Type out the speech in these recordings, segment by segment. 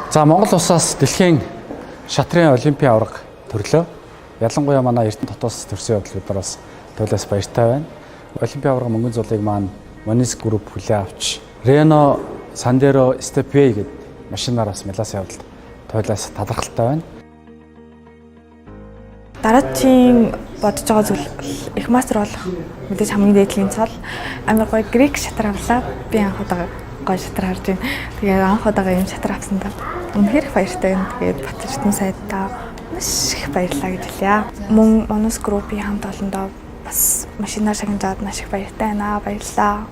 За, Монгол улсаас дэлхийн шатрын олимпийн аварга төрлөө. Ялангуяа манай Эрдэнэ хотоос төрсөн явдал бид нар бас туйлаас баяртай байна. Олимпийн аварга мөнгөн зулыг маань Monis Group хүлээн авч Renault Sandero Stepway гэдэг машинаар бас мэлас явдалд туйлаас талархалтай байна. Дараачийн бодож байгаа зүйл их мастер болох, мэдээж хамгийн дээдлийн цол. Амар гоё грек шатар авлаа. Би анх удаага гоё шатар харж байна. Тэгээд анх удаага ийм шатар авсандаа үнэхээр их баяртай байна. Тэгээд Батэрдэн сайдаа маш их баярлалаа гэж хэлье. Мөн Monos Group-ийн хамт олондоо бас машинаар шагнажаад маш их баяртай байна. Баярлалаа.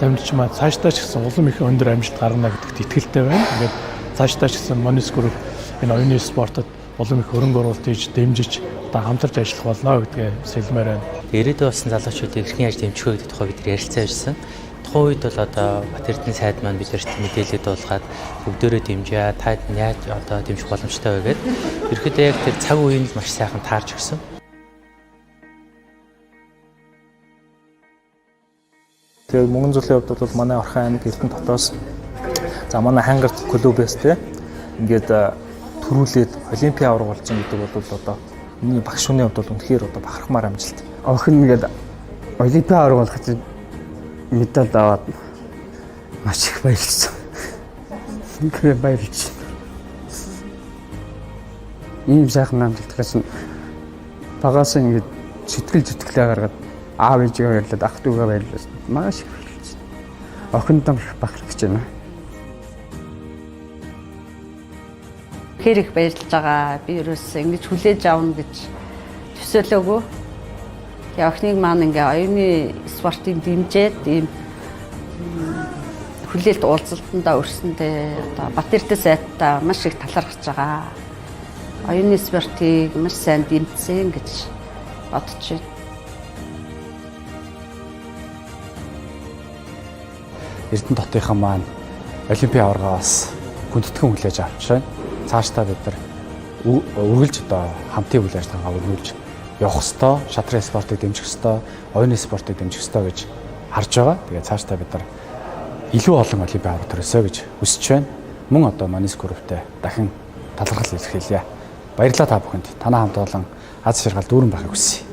Дамжиж маа цаашдаа ч гэсэн улам их өндөр амжилт гаргана гэдэгт итгэлтэй байна. Тэгээд цаашдаа ч гэсэн Monis Group энэ оюуны спортод улам их хөрөнгө оруулалт хийж, дэмжиж, одоо хамтарч ажиллах болно гэдгээ сэлмээр байна. Ирээдүйн болсон залуучуудыг хэрхэн яаж дэмжих вэ гэдэг тухай бид нар ярилцсан байсан. Тухайн үед бол одоо Батэрдэн сайд маань бидэрт мэдээлэл дуулгаад бүгдөөрөө дэмжээ. Та яаж одоо дэмжих боломжтой вэ гэдэг. Ерөнхийдөө яг тэр цаг үеийн л маш сайхан таарч өгсөн. Тэгээд мөнгөн зулын хувьд бол манай Орхон аймаг Эрдэнэ хотоос, за, манай Хангарт клубээс те ингээд төрүүлээд олимпийн аварга болж байгаа гэдэг бол одоо миний багш хүний хувьд бол үнэхээр одоо бахархмаар амжилт. Охин ингээд олимпийн аварга болох чинь медаль аваад маш их баярлсан. Үнэхээр баярлж байна. Ийм сайхан амжилт гэсэн багаас ингээд сэтгэл зүтгэлээ гаргаад аав ээжигээ баярлаад, ах дүүгээ баярлаад маш их баярлж байна. Охиндоо их бахархаж байна. Хэр их баярлж байгаа. Би ерөөсөө ингэж хүлээж авна гэж төсөөлөөгүй. Тэгээ охиныг маань ингээ оюуны спортын дэмжиж ийм хүлээлт уулзалтандаа өрсөндөө одоо Батэрдэ сайтаа маш их талархаж байгаа. Оюуны спортыг маш сайн дэмжсэн гэж бодож байна. Эрдэнэ хотынхан маань олимпийн аваргаа бас хүндэтгэн хүлээж авч байна. Цаашдаа бид нар үргэлж одоо хамтын үйл ажиллагаа өрнүүлж явах ёстой, шатрын спортыг дэмжих ёстой, оюуны спортыг дэмжих ёстой гэж харж байгаа. Тэгээд цаашдаа бид нар илүү олон олимпийн аварга төрөөсэй гэж хүсэж байна. Мөн одоо Monis Group-тэй дахин талархал илэрхийлье. Баярлалаа та бүхэнд. Танай хамт олон аз жаргал дүүрэн байхыг хүсье.